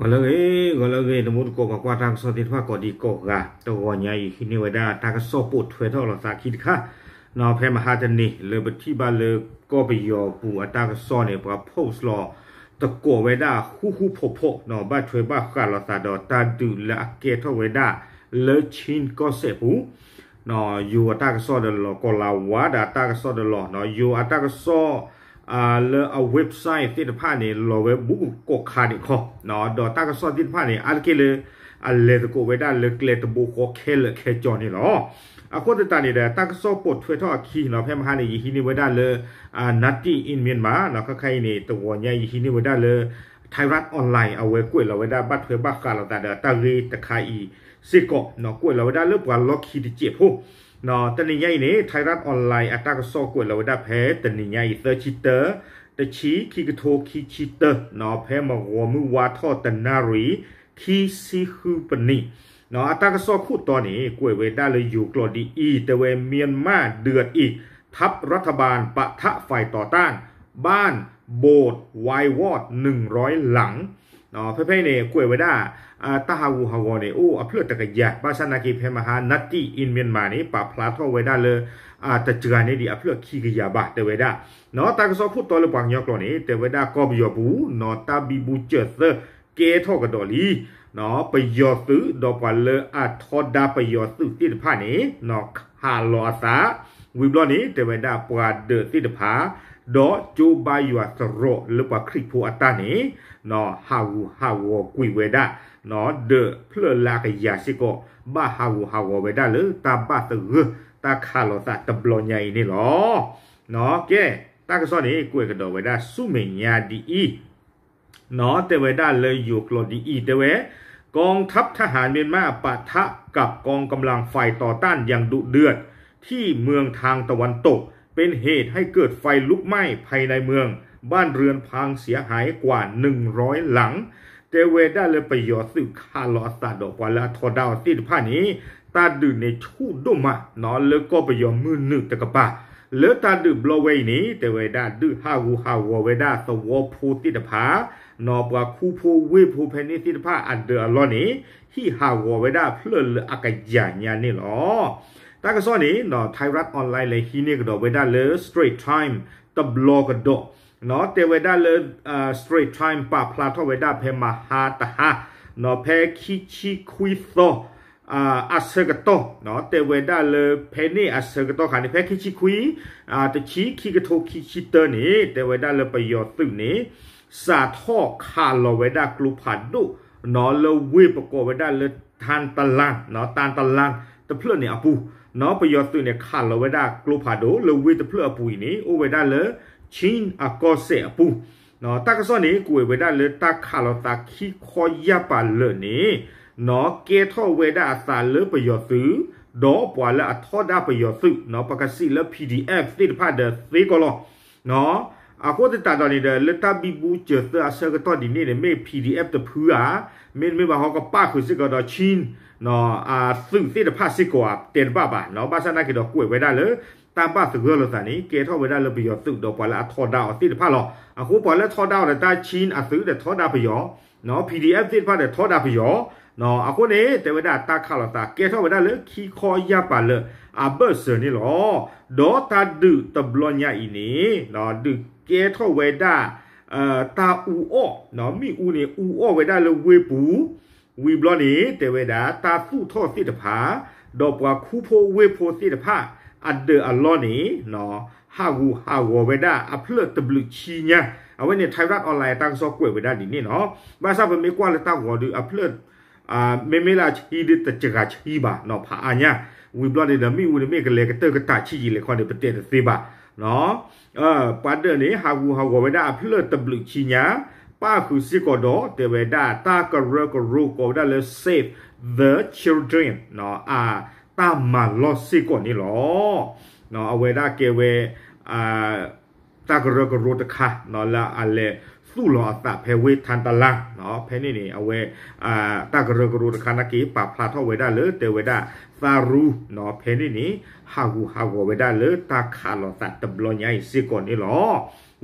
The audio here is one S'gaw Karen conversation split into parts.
ဂီၤလၢအဂ့ၤ ဂီၤလၢအဂ့ၤ တမူတကိးပှၤကွၢ်တၢ်ကစီၣ်သ့ၣ်တဖၣ်ကိးဒံကိးဂၤ, တဂီၤညါအံၤဟံးန့ၢ်ဝဲဒၣ်တၢ်ကစီၣ်ပိာ်ထွဲထီၣ်လိာ်သးခံတခါ, ဖဲမဟါတနံၤ လၢပထံၣ်ဘၣ်လၢကီၢ်ပယီၤပူၤအတၢ်ကစီၣ်န့ၣ် ပှၤ post လီၤ သကိးဝဲဒၣ်ဃူဃူဖိးဖိး ဘၣ်ထွဲဘၣ်ဃးလိာ်သးဒီးတၢ်ဒုးလၢအကဲထီၣ်ဝဲဒၣ်လၢ Chin ကီၢ်စဲၣ်ပူၤ ယိၤအတၢ်ကစီၣ်ဒီးလီၤ ကီၢ်လၤဝါဒီးအတၢ်ကစီၣ်ဒီးလီၤ, ယိၤအတၢ်ကစီၣ် လၢအ website သ့ၣ်တဖၣ်န့ၣ် လီၤဝဲဘူးကကိးခါန့ၣ်ခီ, ဒီးတၢ်ကစီၣ်သ့ၣ်တဖၣ်န့ၣ် အါတက့ၢ်လၢ အလဲၤသကိးဝဲဒၣ်လၢကျဲတဘိဃီခဲလၢာ်ခဲဆ့န့ၣ်လီၤ. အဃိသတးန့ၣ်ဒီး တၢ်ကစီၣ်ပိာ်ထွဲထီၣ်အခံနီၤ ဖဲမဟါန့ၣ် ယဟံးန့ၢ်ဝဲဒၣ်လၢ Nati in Myanmar နီၤ, ခဲခါအံၤန့ၣ် တဂီၤညါယဟံးန့ၢ်ဝဲဒၣ်လၢ Thairath Online အဝဲကွဲးလီၤဝဲဒၣ်ဘၣ်ထွဲဘၣ်ဃးလိာ်သးဒီးတၢ်ဂ့ၢ်တခါအံၤစ့ၢ်ကီး, ကွဲးလီၤဝဲဒၣ်လၢပှၤလီၢ်ခံတစဲးဖိ တနံၤညါအံၤန့ၣ် Thairath Online အတၢ်ကစီၣ်ကွဲးလီၤဝဲဒၣ်ဖဲတနံၤညါအံၤ သၢဆံတၢ တဆံ ခံကထိခံဆံတၢ ဖဲမုၢ်ဂီၤမုၢ်ဝါထီၣ်တနၣ်ရံၣ် ခံဆံဃုပနံး, အတၢ်ကစီၣ်ခိၣ်တီန့ၣ် ကွဲးဝဲဒၣ်လၢယိၤကျိာ်ဒ်အံၤ, တဲဝဲ မြန်မာ့ဒုးအံၤ ထပ်ရပ်ထဘၢၣ်ပထၢၣ်ဖဲတီတၢၣ် ဘၣ်ဘိးဝါဝီး နုၣ်ရီလၣ် ဖဲဖဲအံၤန့ၣ် ကွဲးဝဲဒၣ် တၢ်ဟးဂူာ်ဟးဂီၤန့ၣ် အိၣ်အဖျၢၣ်တကယၤ, ဘၣ်ဆၣ်နာ်က့ဖဲမဟါ Nati in Myanmar န့ၣ် ပာ်ဖျါထီၣ်ဝဲဒၣ်လၢ တစှၤန့ၢ်ဒံးအဖျၢၣ်ခံကယၤဘၣ် တဲဝဲဒၣ်, တၢ်ကစီၣ်ခိၣ်တီလၢပှၤကညီကျိာ်န့ၣ် တဲဝဲဒၣ်ကီၢ်ပယီၤပူၤ နီၤ တၢ်ဘံဘူစၢၤသၢ ကဲထီၣ်ကဒီးလံ, ပယီၤသုးဒီးပှၤလၢအထီဒါပယီၤသုးသ့ၣ်တဖၣ်န့ၣ် ခးလီၤအသး, ဝံၤဘျီန့ၣ် တဲဝဲဒၣ်ပှၤဒၢးသ့ၣ်တဖၣ် ဒီးကၠိဘါယွၤသရိာ်လၢပှၤခရံာ်ဖိအတၢ်န့ၣ် ဟးဂူာ်ဟးဂီၤကွံာ်ဝဲဒၣ်, ဒၢးဖျၢၣ်လၢအကယၤစ့ၢ်ကီး ဘၣ်ဟးဂူာ်ဟးဂီၤဝဲဒၣ်လၢတၢ်ဘၣ်သဂၢၢ်တၢ်ခးလီၤသးတဘျီညါအံၤန့ၣ်လီၤ. ကဲ, တၢ်ကစီၣ်န့ၣ် ကွဲးကဒီးဝဲဒၣ်ဆူမဲာ်ညါဒ်အံၤ, တဲဝဲဒၣ်လၢယိၤကျိာ်ဒ်အံၤ တဲဝဲ กองทัพทหารเมียนมาปะทะกับกองกำลังฝ่ายต่อต้านอย่างดุเดือดที่เมืองทางตะวันตก เป็นเหตุให้เกิดไฟลุกไหม้ภายในเมือง บ้านเรือนพังเสียหายกว่าหนึ่งร้อยหลัง တဲဝဲဒၣ်လၢပယီၤသုးခးလီၤအသးဒီးပှၤလၢအထီဒါအီၤသ့ၣ်တဖၣ်န့ၣ် တၢ်ဒုးန့ၣ်ဆူၣ်ဒိၣ်မး လၢကီၢ်ပယီၤမုၢ်နုာ်တကပၤ, လၢတၢ်ဒုးဘျီဝဲအံၤန့ၣ် တဲဝဲဒၣ်ဒုးဟးဂူာ်ဟးဂီၤဝဲဒၣ်သဝီဖိသ့ၣ်တဖၣ်, ပှၤခူဖိဝ့ၢ်ဖိဖဲန့ၣ်သ့ၣ်တဖၣ်အဒၢးအလီၢ်န့ၣ် ဟံးဟးဂီၤဝဲဒၣ်အဖျၢၣ်လၢအကယၤညါန့ၣ်လီၤ. တၢ်ကစီၣ်န့ၣ် Thairath Online လဲၤဟံးန့ၢ်ကဒီးဝဲဒၣ်လၢ Straits Times တဘျီကဒီး, တဲဝဲဒၣ်လၢ Straits Times ပာ်ဖျါထီၣ်ဝဲဒၣ်ဖဲမဟါတဟါ, ဖဲခံဆံခွံသီ အဆၢကတီၢ်, တဲဝဲဒၣ်လၢဖဲန့ၣ်အဆၢကတီၢ်ခါန့ၣ် ဖဲခံဆံခွံ တဆံ ခံကထိခံဆံတၢန့ၣ် တဲဝဲဒၣ်လၢပယီၤသုးန့ၣ် စးထီၣ်ခးလီၤဝဲဒၣ်ကျိဖးဒိၣ် လၢဝ့ၢ်ပကိးဝဲဒၣ်လၢ တၢၣ်တလၣ် တၢၣ်တလၣ်တဖျၢၣ်န့ၣ်အပူၤ, ပယီၤသုးန့ၣ် ခးလီၤဝဲဒၣ်ကျိဖးဒိၣ်လၢဝ့ၢ်တဖျၢၣ်အပူၤအံၤန့ၣ် အိၣ်ဝဲဒၣ်လၢ Chin အကီၢ်စဲၣ်အပူၤ, တၢ်ကစီၣ်န့ၣ် ကွဲးဝဲဒၣ်လၢတၢ်ခးလီၤသးခံခီယၢ်ပၤလၢာ်န့ၣ် ကဲထီၣ်ဝဲဒၣ်အသးလၢပယီၤသုး ဒီးပှၤလၢအထီဒါပယီၤသုး ပကစံးလၢ P D F သ့ၣ်တဖၣ်ဒီးသ့ကီးလီၤ. အဃိသတးဒီးန့ၣ်ဒီး လၢတၢ်ဘံဘူစၢၤသၢအဆၢကတီၢ်ဒ်န့ၣ်န့ၣ် မ့ၢ် P D F တဖုဧါ, မ့တမ့ၢ်ဘၣ်ဟီကပၣ်ဃုာ်စ့ၢ်ကီးဒီး Chin သုးသ့ၣ်တဖၣ်စ့ၢ်ကီးဧါ တဲတဘၣ်ဘၣ်, ဘၣ်ဆၣ်နာ်က့ဒီးကွဲးဝဲဒၣ်လၢ တၢ်ဘၣ်သဂၢၢ်လိာ်သးန့ၣ် ကဲထီၣ်ဝဲဒၣ်လၢပယီၤသုးဒီးပှၤလၢအထီဒါအီၤသ့ၣ်တဖၣ်လီၤ. အဃိပှၤလၢထီဒါအီၤဒီးတၢ် Chin အသုးဒီးထီဒါပယီၤ, P D F သ့ၣ်တဖၣ်ဒီးထီဒါပယီၤ, အဃိန့ၣ် တဲဝဲဒၣ်တၢ်ခးလီၤသးကဲထီၣ်ဝဲဒၣ်လၢခံခီယၢ်ပၤလၢာ်အဘၢၣ်စၢၤန့ၣ်လီၤ. ဒီးတၢ်ဒုးတဘျီညါအံၤန့ၣ် ဒုးကဲထီၣ်ဝဲဒၣ် တၢ်အူအီၣ်, မ့ၣ်အူန့ၣ် အူအီၣ်ဝဲဒၣ်လၢဝ့ၢ်ပူၤ, ဝံၤဘျီန့ၣ် တဲဝဲဒၣ်တၢ်သူၣ်ထီၣ်သ့ၣ်တဖၣ် ဒီးပှၤခူဖိဝ့ၢ်ဖိသ့ၣ်တဖၣ် အဒၢးအလီၢ်န့ၣ် ဟးဂူာ်ဟးဂီၤဝဲဒၣ်အဖျၢၣ်တဘျုးဆံညါ, အဝဲန့ၣ် Thairath Online တၢ်ကစီၣ်ကွဲးဝဲဒၣ်ဒ်န့ၣ်နီၤ. ဘၣ်ဆၣ်ပမ့ၢ်ကွၢ်လၢတၢ်ဂီၤဒုးအဖျၢၣ် မ့မ့ၢ်လၢအဆံဒုးတစှၤဆံဘၣ်နီၤ ဖးအါညါ, ဝံၤဘျီန့ၣ်ဒီးမ့ၣ်အူန့ၣ်မ့ၢ်ကလဲၤကတၢၢ်ကတၢၢ်ဆံးယံာ်လဲၣ်ခီန့ၣ် ပတဲတသ့ဘၣ်နီၤ. ပှၤဒၢးန့ၣ် ဟးဂူာ်ဟးဂီၤဝဲဒၣ်အဖျၢၣ်တဘျုးဆံညါ, ပၣ်ဃုာ်စ့ၢ်ကီးဒီး တဲဝဲဒၣ်တၢ်ကရၢကရိကိးဝဲဒၣ်လၢ Save the Children အတၢ်မၤလီၢ်စ့ၢ်ကီးန့ၣ်လီၤ. အဝဲဒၣ်ကဲဝဲ တၢ်ကရၢကရိတခါ လၢအလဲၤသူၣ်လီၤအသးဖဲဝ့ၢ်ထၣ်တလၣ်, ဖဲန့ၣ်န့ၣ် အဝဲ တၢ်ကရၢကရိတခါနာ်က့ ပာ်ဖျါထီၣ်ဝဲဒၣ်လၢ တဲဝဲဒၣ် သးရူ ဖဲန့ၣ်န့ၣ် ဟးဂူာ်ဟးဂီၤဝဲဒၣ်လၢတၢ်ခးလီၤသးတဘျီညါအံၤစ့ၢ်ကီးန့ၣ်လီၤ.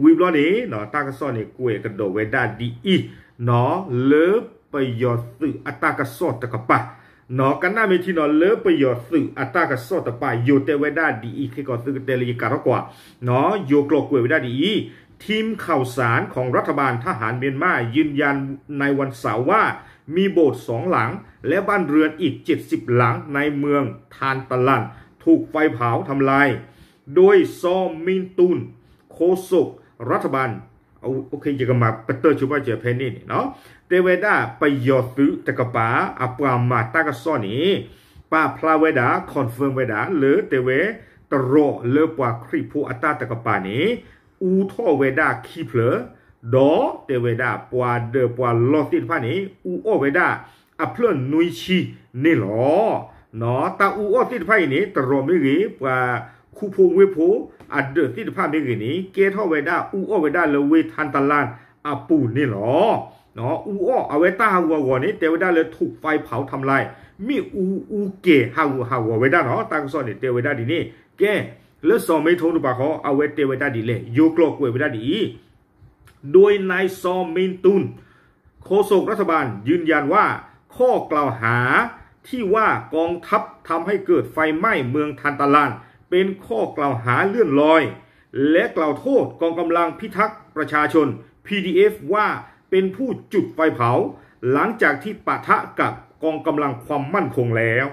ဝံၤဘျီန့ၣ် တၢ်ကစီၣ်န့ၣ် ကွဲးကဒီးဝဲဒၣ်ဒ်အံၤ လၢ ပယီၤသုးအတၢ်ကစီၣ်တကပၤ, နီၢ်ကနၣ်မ့ၢ်ထံနီၤ လၢပယီၤသုးအတၢ်ကစီၣ်တကပၤ ယိၤတဲဝဲဒၣ်ဒ်အံၤ ခဲကီးသုကတဲလၢယကးထီၣ်ကွၢ်, နီၢ် ယိၤကျိာ်ကွဲးဝဲဒၣ်ဒ်အံၤ, ทีมข่าวสารของรัฐบาลทหารเมียนมายืนยันในวันเสาร์ว่ามีโบสถ์สองหลังและบ้านเรือนอีกเจ็ดสิบหลังในเมืองทานตะลันถูกไฟเผาทำลาย โดยซอมินตุน โฆษกรัฐบาล ယကမၤပတၢၢ်ဆိပာ်စၢၤဖဲန့ၣ်န့ၣ် တဲဝဲဒၣ်ပယီၤသုးတကပၤ အပှၤမၤတၢ်ကစီၣ်န့ၣ် ပာ်ဖျါဝဲဒၣ် confirm ဝဲဒၣ်လၢတဲဝဲ တရီးလၢပှၤခရံာ်ဖိအတၢ်တကပၤန့ၣ် အူထီၣ်ဝဲဒၣ်ခံဖျၢၣ်, ဒီးတဲဝဲဒၣ်ပှၤဒၢးပှၤလီၢ်သ့ၣ်တဖၣ်န့ၣ် အူအီၣ်ဝဲဒၣ်အဖျၢၣ်နွံဆံန့ၣ်လီၤ. တၢ်အူအီၣ်သ့ၣ်တဖၣ်အံၤန့ၣ် တရီးမ့ၢ်ဂ့ၤ ပှၤခူဖိဝ့ၢ်ဖိအဒၢးသ့ၣ်တဖၣ်မ့ၢ်ဂ့ၤန့ၣ် ကဲထီၣ်ဝဲဒၣ်အူအီၣ်ဝဲဒၣ်လၢဝ့ၢ်ထၣ်တလၣ်အပူၤန့ၣ်လီၤ. အူအီၣ်အဝဲတၢ်ဟးဂူာ်ဟးဂီၤန့ၣ် တဲဝဲဒၣ်လၢ ถูกไฟเผาทำลาย မ့ၣ်အူအူကဲၤဟးဂူာ်ဟးဂီၤဝဲဒၣ်နီၤ တၢ်ကစီၣ်န့ၣ် တဲဝဲဒၣ်ဒ်န့ၣ် ကဲ လၢစီၤမ့ထိတပၤဃီ အဝဲတဲဝဲဒၣ်ဒ်လဲၣ် ယိၤကျိာ်ကွဲးဝဲဒၣ်ဒ်အံၤ โดยนายซอมินตุน โฆษกรัฐบาลยืนยันว่าข้อกล่าวหาที่ว่ากองทัพทำให้เกิดไฟไหม้เมืองทานตาลานเป็นข้อกล่าวหาเลื่อนลอย และกล่าวโทษกองกำลังพิทักษ์ประชาชน พีดีเอฟ ว่าเป็นผู้จุดไฟเผา หลังจากที่ปะทะกับกองกำลังความมั่นคงแล้ว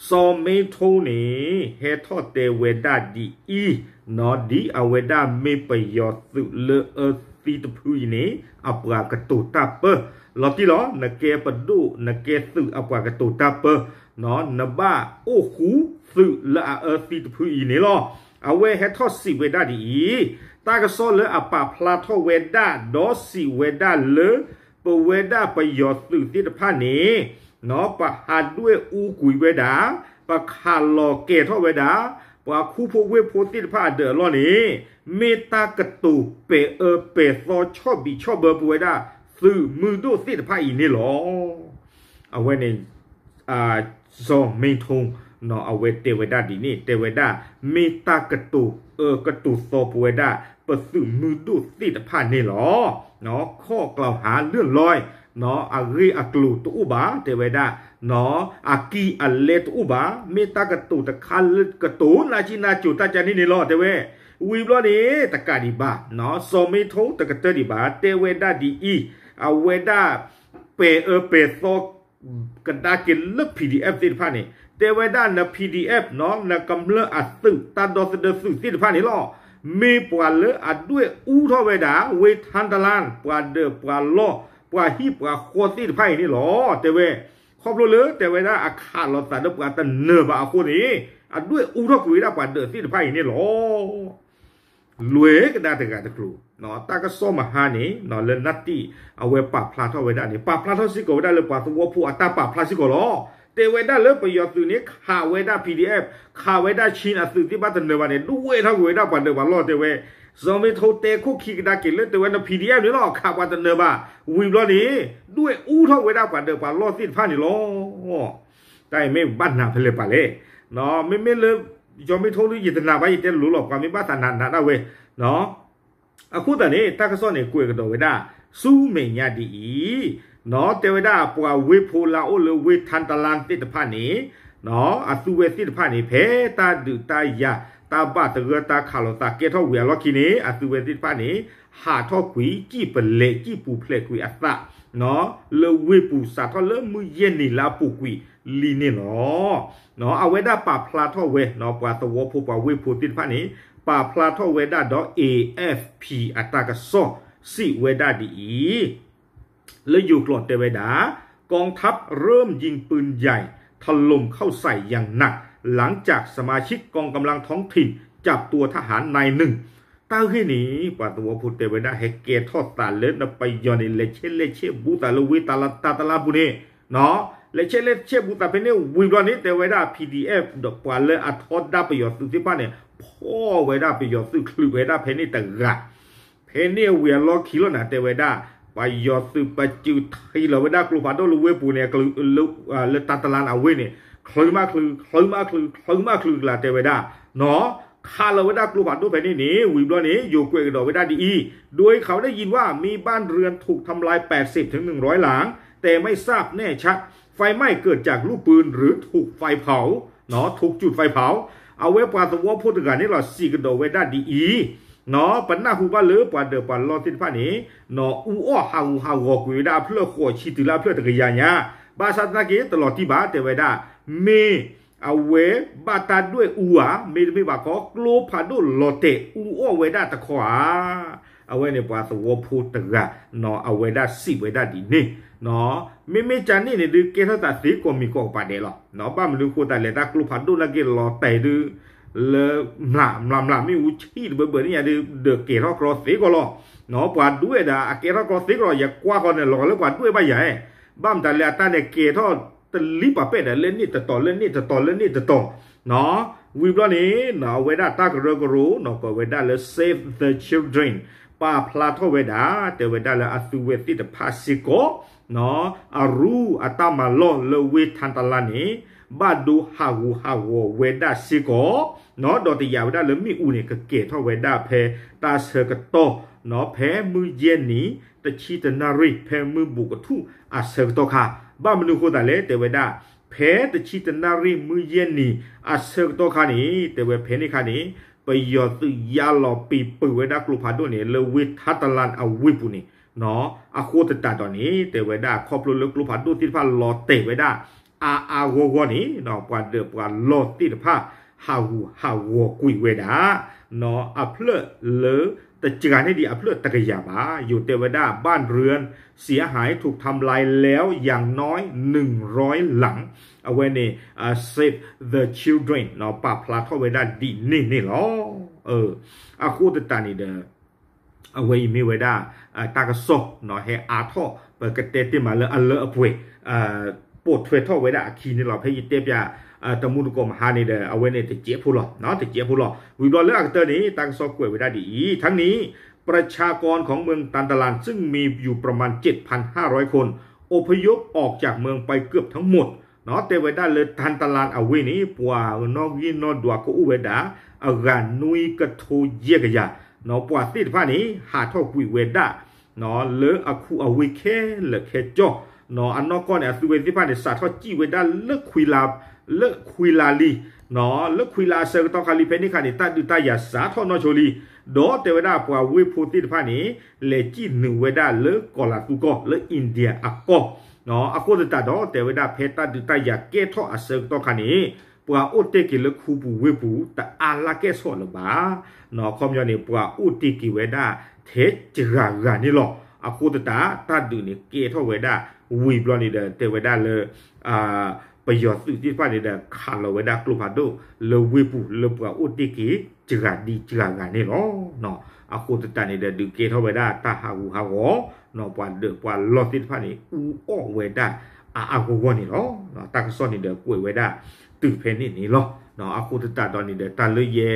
စီၤမ့ထိန့ၣ် ဟဲထီၣ်တဲဝဲဒၣ်ဒ်အံၤ နီၢ်ဒ်အဝဲဒၣ်မ့ၢ်ပယီၤသုးလၢအၢသံတဖုအံၤန့ၣ် အပှၤကတိၤတၢ်ပၢ လီၤတံၢ်လီၤ နကဲပဒိၣ် နကဲသုးအပှၤကတိၤတၢ်ပၢ နဘၣ်အိၣ်ဃူသုးလၢအအၢသံတဖုအံၤန့ၣ်လီၤ. အဝဲဟဲထီၣ်စံးဝဲဒၣ်ဒ်အံၤ တၢ်ကစီၣ်လၢအပာ်ဖျါထီၣ်ဝဲဒၣ် ဒီးစံးဝဲဒၣ်လၢ ပဝဲဒၣ်ပယီၤသုးသ့ၣ်တဖၣ်န့ၣ် ပဟးဒွဲၣ်အူကွံာ်ဝဲဒၣ် ပခးလီၤကဲၤထီၣ်ဝဲဒၣ် ပှၤခူဖိဝ့ၢ်ဖိသ့ၣ်တဖၣ်အဒၢးအလီၢ်န့ၣ် မ့ၢ်တၢ်ကတိၤပဲာ်အၢပဲာ်သီဆီၣ်ဘံးဆီၣ်ဘၢပဝဲဒၣ် သုးမုၢ်ဒိၣ်သ့ၣ်တဖၣ်အံၤန့ၣ်လီၤ. အဝဲန့ၣ် စီၤမ့ထိ အဝဲတဲဝဲဒၣ်ဒ်န့ၣ် တဲဝဲဒၣ် မ့ၢ်တၢ်ကတိၤအၢကတိၤသီပဝဲဒၣ် ပသုးမုၢ်ဒိၣ်သ့ၣ်တဖၣ်န့ၣ်လီၤ. ข้อกล่าวหาเลื่อนลอย အဂ့ၢ်အကျိၤတအိၣ်ဘၣ် တဲဝဲဒၣ် အကံၢ်အလဲတအိၣ်ဘၣ် မ့ၢ်တၢ်ကတိၤတခါလၢကတိၤနါကံနါကိၤတၢ်ကါန့ၣ်န့ၣ်လီၤ တဲဝဲ ဝံၤဘျီန့ၣ် တကးဒံးဘၣ် စီၤမ့ထိတကတၢၢ်ဒံးဘၣ် တဲဝဲဒၣ်ဒ်အံၤ အဝဲဒၣ် ပဲာ်အၢပဲာ်သီ ကဒါက့ၤလၢ ပီၣ်ဒံၣ်အဲၣ်ဖ် သ့ၣ်တဖၣ်န့ၣ် တဲဝဲဒၣ်န ပီၣ်ဒံၣ်အဲၣ်ဖ် နီၢ် နကမျၢၢ်အသုး တၢ်ဒီသဒၢသုးသ့ၣ်တဖၣ်န့ၣ်လီၤ. မ့ၢ်ပှၤလၢအဒွဲၣ်အူထီၣ်ဝဲဒၣ် ဝ့ၢ်ထၣ်တလၣ် ပှၤဒၢးပှၤလီၢ် ပှၤဟံၣ်ပှၤဃီသ့ၣ်တဖၣ်အံၤန့ၣ်လီၤ. တဲဝဲ ခီဖျိလၢတဲဝဲဒၣ်အခးလိာ်သးလၢပှၤတနၢၤဘၣ်အဃိန့ၣ် အဒွဲၣ်အူထီၣ်ကွံာ်ဝဲဒၣ်ပှၤဒၢးသ့ၣ်တဖၣ်အံၤန့ၣ်လီၤ. လွဲၢ်ကဒါတဂၤတကျိၤ တၢ်ကစီၣ်မဟါန့ၣ် လၢနၢ်တံၢ် အဝဲပာ်ဖျါထီၣ်ဝဲဒၣ်န့ၣ် ပာ်ဖျါထီၣ်စ့ၢ်ကီးဝဲဒၣ်လၢပှၤသဝီဖိအတၢ်ပာ်ဖျါစ့ၢ်ကီးလီၤ. တဲဝဲဒၣ်လၢပယီၤသုးန့ၣ် ခးဝဲဒၣ် ပီၣ်ဒံၣ်အဲၣ်ဖ် ခးဝဲဒၣ် ခၠံ အသုးသ့ၣ်တဖၣ်တနၢၤဘၣ်န့ၣ် ဒွဲၣ်ထီၣ်ကွံာ်ဝဲဒၣ်ပှၤဒၢးပှၤလီၢ်တဲဝဲ စီၤမ့ထိတဲခိၣ်ခံကဒါက့ၤလၢတဲဝဲန ပီၣ်ဒံၣ်အဲၣ်ဖ် န့ၣ်လီၤ ခးပှၤတနၢၤဘၣ် ဝံၤဘျီန့ၣ် ဒွဲၣ်အူထီၣ်ကွံာ်ဝဲဒၣ်ပှၤဒၢးပှၤလီၢ်သ့ၣ်တဖၣ်န့ၣ်လီၤ. တၢ်အံၤမ့ၢ်ဘၣ်နၤဖဲလဲၣ်ပာ်လဲၣ် မ့မ့ၢ်လၢ စီၤမ့ထိဒ်ယတနာ်ဘၣ် ယတဲလိၤလီၤ ပှၤမ့ၢ်ဘၣ်သးနးနးဒၣ်ဝဲ အဃိသတးန့ၣ် တၢ်ကစီၣ်န့ၣ် ကွဲးကဒီးဝဲဒၣ် ဆူမဲာ်ညါဒ်အံၤ, တဲဝဲဒၣ်ပှၤဝ့ၢ်ဖိလၢအအိၣ်လၢဝ့ၢ်ထၣ်တလၣ်သ့ၣ်တဖၣ်န့ၣ် အသုဝဲသ့ၣ်တဖၣ်န့ၣ် ဖဲတၢ်ဒုးတၢ်ယၤ တၢ်ဘၣ်သဂၢၢ်တၢ်ခးလိာ်သးကဲထီၣ်ဝံၤအလီၢ်ခံန့ၣ် အသုဝဲသ့ၣ်တဖၣ်န့ၣ် ဟးထီၣ်ကွံာ် စံၣ်ပလဲၤ စံၣ်ပူၤဖျဲးကွံာ်အသး လၢဝ့ၢ်ပူၤစးထီၣ်လၢမုၢ်ယဲၢ်နံၤလၢအပူၤကွံာ်လံန့ၣ်လီၤ. အဝဲဒၣ်ပာ်ဖျါထီၣ်ဝဲ ပှၤသဝီဖိပှၤဝ့ၢ်ဖိသ့ၣ်တဖၣ်န့ၣ် ပာ်ဖျါထီၣ်ဝဲဒၣ်ဒီး เอเอฟพี အတၢ်ကစီၣ် စံးဝဲဒၣ်ဒ်အံၤ လၢယိၤကျိာ်တဲဝဲဒၣ် กองทัพเริ่มยิงปืนใหญ่ถล่มเข้าใส่อย่างหนัก หลังจากสมาชิกกองกำลังท้องถิ่นจับตัวทหารนายหนึ่ง တၢ်ဂ့ၢ်န့ၣ် ပှၤသဝီဖိတဲဝဲဒၣ် ဟဲကဲထီၣ်သးလၢနပယီၤန့ၣ် လဲၤဆဲးလဲၤဆဲးဘူးသးလၢဝ့ၢ်တၢ်တလၣ်ပူၤန့ၣ် လဲၤဆဲးလဲၤဆဲးဘူးသးဖဲန့ၣ်ဝံၤဘျီန့ၣ် တဲဝဲဒၣ် ပီၣ်ဒံၣ်အဲၣ်ဖ် ဒီးပှၤလၢအထီဒါပယီၤသုးသ့ၣ်တဖၣ်န့ၣ် ဖီၣ်ဝဲဒၣ်ပယီၤသုးချုးဝဲဒၣ်ဖဲန့ၣ်တဂၤ ဖဲန့ၣ်အဝံၤအလီၢ်ခံလီၤနၤ တဲဝဲဒၣ် ပယီၤသုးပစုးထံလီၤဝဲဒၣ်ကျိဖးဒိၣ်လၢဝ့ၢ်ပူၤန့ၣ် လၢတၢ်တလၣ်အဝ့ၢ်န့ၣ် ချုးမးချုး ချုးမးချုး ချုးမးချုးကျါတဲဝဲဒၣ် ခးလီၤဝဲဒၣ်ကျိဖးဒိၣ်ဖဲန့ၣ်န့ၣ် ဝံၤဘျီန့ၣ် ယိၤကွဲးကဒီးဝဲဒၣ်ဒ်အံၤ โดยเขาได้ยินว่ามีบ้านเรือนถูกทำลายแปดสิบถึงหนึ่งร้อยหลัง แต่ไม่ทราบแน่ชัด ไฟไหม้เกิดจากลูกปืนหรือถูกไฟเผา ถูกจุดไฟเผา အဝဲပှၤသဝီဖိတဂၤန့ၣ်လီၤ စံးကဒီးဝဲဒၣ်ဒ်အံၤ ပနၢ်ဟူဘၣ်လၢပှၤဒၢးပှၤလီၢ်သ့ၣ်တဖၣ်န့ၣ် အူအီၣ်ဟးဂူာ်ဟးဂီၤကွံာ်ဝဲဒၣ်အဖျၢၣ်ဃိးဆံတုၤလၢအဖျၢၣ်တကယၤညါ ဘၣ်ဆၣ်သနာ်က့တလီၤတံၢ်ဘၣ် တဲဝဲဒၣ် မ့ၢ်အဝဲဘၣ်တၢ်ဒွဲၣ်အူဧါ မ့တမ့ၢ်ဘၣ်ခီ ကျိဖးဒိၣ်လီၤတဲာ်အူအီၣ်ဝဲဒၣ်တခီဧါ အဝဲန့ၣ်ပှၤသဝီဖိတဂၤ အဝဲဒၣ်စံးဝဲဒၣ်ဒ်န့ၣ် မ့မ့ၢ်ကန့ၣ်န့ၣ်ဒုး ကဲထီၣ်သးသ့ကိးမံၤကိးကပၤဒဲးလီၤ. ဘၣ်မနုၤဃိသတးလဲၣ် တၢ်ကျိဖးဒိၣ်နာ်က့လီၤတဲာ်ဒုး လၢ မျးမျးမျးမ့ၣ်အူဆံၣ်တဘၢဘၢန့ၣ်ညါဒုး ဒၢးကဲၤထီၣ်ကြီသ့ကီးလီၤ. ပှၤဒွဲၣ်ဒၣ်အကဲထီၣ်ကြီသ့ကီးလီၤ ယကွၢ်ဃီန့ၣ် လီၤဂာ်လၢပှၤဒွဲၣ်ဘၣ်ယၤ ဘၣ်မတၤလဲၣ်အတၢ်န့ၣ်ကဲၤထီၣ်တလံၣ်ပာ်ပဲၣ်ဒီး လၢန့ၣ်တတီၤ လၢန့ၣ်တတီၤ လၢန့ၣ်တတီၤ ဝံၤဘျီန့ၣ် အဝဲဒၣ်တၢ်ကရၢကရိ ပဝဲဒၣ်လၢ Save the Children ပာ်ဖျါထီၣ်ဝဲဒၣ် တဲဝဲဒၣ်လၢအသုဝဲသ့ၣ်တဖၣ်စ့ၢ်ကီး အရူအတၢ်မၤလီၢ်လၢဝ့ၢ်ထါတလါန့ၣ် ဘၣ်ဒိဟးဂူာ်ဟးဂီၤဝဲဒၣ်စ့ၢ်ကီး ဒီးတယာ်ဝဲဒၣ်လၢမ့ၣ်အူန့ၣ် ကကဲၤထီၣ်ဝဲဒၣ်ဖဲတၢ်ဆၢကတီၢ် ဖဲမုၢ်ယဲၢ်နံၤ တဆံတနၣ်ရံၣ် ဖဲမုၢ်ဘူးကထူၣ်အဆၢကတီၢ်ခါ ဘၣ်မနုၤဃိသတးလဲၣ် တဲဝဲဒၣ် ဖဲတဆံတနၣ်ရံၣ်မုၢ်ယဲၢ်နံၤအဆၢကတီၢ်ခါန့ၣ် တဲဝဲဖဲန့ၣ်ခါန့ၣ် ပယီၤသုးယါလီၤပံၤပၢၢ်ဝဲဒၣ်ကျိဖးဒိၣ်န့ၣ် လၢဝ့ၢ်ထါတလါအဝ့ၢ်ပူၤန့ၣ် အဃိသတးဒီးန့ၣ် တဲဝဲဒၣ်ခီဖျိလၢကျိဖးဒိၣ်သ့ၣ်တဖၣ်လီၤတဲာ်ဝဲဒၣ် အါအါဂီၢ်ဂီၢ်န့ၣ် ပှၤဒၢးပှၤလီၢ်သ့ၣ်တဖၣ် ဟးဂူာ်ဟးဂီၤကွံာ်ဝဲဒၣ် အဖျၢၣ်လၢတစှၤန့ၢ်ဒံးအဖျၢၣ်တကယၤဘၣ် ယိၤတဲဝဲဒၣ် บ้านเรือนเสียหายถูกทำลายแล้วอย่างน้อยหนึ่งร้อยหลัง အဝဲန့ၣ် Save the Children ပာ်ဖျါထီၣ်ဝဲဒၣ်ဒ်န့ၣ်န့ၣ်လီၤ. အဃိသတးန့ၣ်ဒီး အဝဲအံၤမ့ၢ်ဝဲဒၣ် တၢ်ကစီၣ် ဟဲအါထီၣ် ပကတဲတ့ၢ်မးလၢအလၢအပှဲၤ ပိာ်ထွဲထီၣ်ဝဲဒၣ်အခံန့ၣ်လီၤ. ဖဲယတဲပၠး တမူတကိးမဟါန့ၣ်ဒီး အဝဲန့ၣ်တစဲးဖိလီၤ တစဲးဖိလီၤ. ဝံၤဘျီလၢအကတၢၢ်န့ၣ် တၢ်ကစီၣ်ကွဲးဝဲဒၣ်ဒ်အံၤ ทั้งนี้ประชากรของเมืองตันตะลานซึ่งมีอยู่ประมาณเจ็ดพันห้าร้อยคนอพยพออกจากเมืองไปเกือบทั้งหมด တဲဝဲဒၣ်လၢ တၢ်တလၣ် အဝ့ၢ်န့ၣ် ပှၤနီၣ်ဂံၢ်နီၣ်ဒွးကအိၣ်ဝဲဒၣ် အဂၤနွံကထိယဲၢ်ကယၤ ပှၤသ့ၣ်တဖၣ်န့ၣ် ဟးထီၣ်ကွံာ်ဝဲဒၣ် လၢအခူးအဝ့ၢ်ခဲလၢာ်ခဲဆ့ အနီၢ်ကီၢ်န့ၣ် အသုဝဲသ့ၣ်တဖၣ်န့ၣ် စးထီၣ်စံၣ်ဝဲဒၣ်လၢ လၢခွံလါလံ လၢခွံလါအဆၢကတီၢ်ခါလံ ဖဲန့ၣ်ခါန့ၣ် တၢ်ဒုးတၢ်ယၤစးထီၣ်နီၢ်ဆိလံ ဒီးတဲဝဲဒၣ်ပှၤဝ့ၢ်ဖိသ့ၣ်တဖၣ်န့ၣ် လဲၤစံၣ်နုာ်ဝဲဒၣ်လၢကီၤလၤသူကီၢ် လၢ India အကီၢ် အဃိသတးဒီး တဲဝဲဒၣ်ဖဲတၢ်ဒုးတၢ်ယၤကဲထီၣ်အဆၢကတီၢ်ခါန့ၣ် ပှၤအိၣ်တ့ၢ်က့ၤလၢခူပူၤဝ့ၢ်ပူၤ တအါလၢကဲၣ်ဆိးလၢၤဘၣ် ခီပညီန့ၣ် ပှၤအိၣ်တ့ၢ်က့ၤဝဲဒၣ်ထဲစှၤဂၤန့ၣ်လီၤ. အဃိသတး တၢ်ဒုးန့ၣ်ကဲထီၣ်ဝဲဒၣ် ဝံၤဘျီန့ၣ်ဒီး တဲဝဲဒၣ်လၢ ပယီၤသုးသ့ၣ်တဖၣ်န့ၣ်ဒီး ခးလီၤဝဲဒၣ်ကျိဖးဒိၣ်လၢဝ့ၢ်ပူၤ လၢပှၤအိၣ်တ့ၢ်က့ၤစှၤဒံးစှၤဂၤန့ၣ်လီၤ. အဃိသတးန့ၣ်ဒီး ဒုးကဲထီၣ်ဝဲဒၣ်တၢ်ဟးဂူာ်ဟးဂီၤ ပှၤဒၢးပှၤလီၢ်သ့ၣ်တဖၣ်န့ၣ် အူအီၣ်ဝဲဒၣ်အါအါဂီၢ်ဂီၢ်န့ၣ်လီၤ. တၢ်ကစီၣ်န့ၣ်ဒီးကွဲးဝဲဒၣ် တုၤဖဲန့ၣ်န့ၣ်လီၤ. အဃိသတးဒီးန့ၣ်ဒီး တၢ်လၢယဲ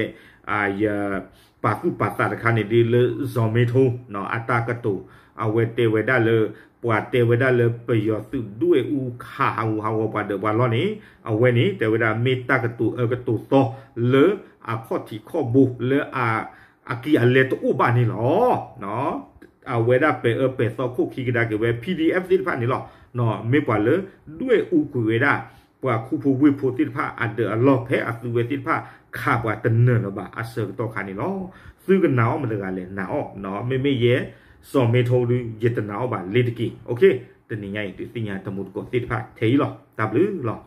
ယ ပာ်သူၣ်ပာ်သးတခါန့ၣ်ဒ်လၢ စီၤမ့ထိ အတၢ်ကတိၤ အဝဲတဲဝဲဒၣ်လၢ ပှၤတဲဝဲဒၣ်လၢပယီၤသုးဒွဲၣ်အူခးဟးဂူာ်ဟးဂီၤပှၤဒၢးပှၤလီၢ်န့ၣ် အဝဲန့ၣ် တဲဝဲဒၣ်မ့ၢ်တၢ်ကတိၤအၢကတိၤသီ လၢအခီၣ်ထံးခီၣ်ဘိ လၢ အကံၢ်အလဲတအိၣ်ဘၣ်န့ၣ်လီၤ. အဝဲဒၣ်ပဲၤအၢပဲၤသီခိၣ်ခံကဒါက့ၤဝဲ PDF သ့ၣ်တဖၣ်န့ၣ်လီၤ. မ့ၢ်ပှၤလၢဒွဲၣ်အူကွံာ်ဝဲဒၣ် ပှၤခူဖိဝ့ၢ်ဖိသ့ၣ်တဖၣ်အဒၢးအလီၢ် ဖဲအသုဝဲသ့ၣ်တဖၣ်ခးပှၤတနၢၤလၢၤဘၣ်အဆၢကတီၢ်ခါန့ၣ်လီၤ. သုကနာ်အီၤမတဂၤလဲၣ်နာ်အီၤ, မ့မ့ၢ်ယဲ စီၤမ့ထိဒုး ယတနာ်အီၤဘၣ်လ့ၤတက့ၢ်. တနံၤညါအံၤ ဒုးသ့ၣ်ညါတမူတကိးသ့ၣ်တဖၣ်ထဲအံၤလီၤ. တၢ်ဘျုးလီၤ.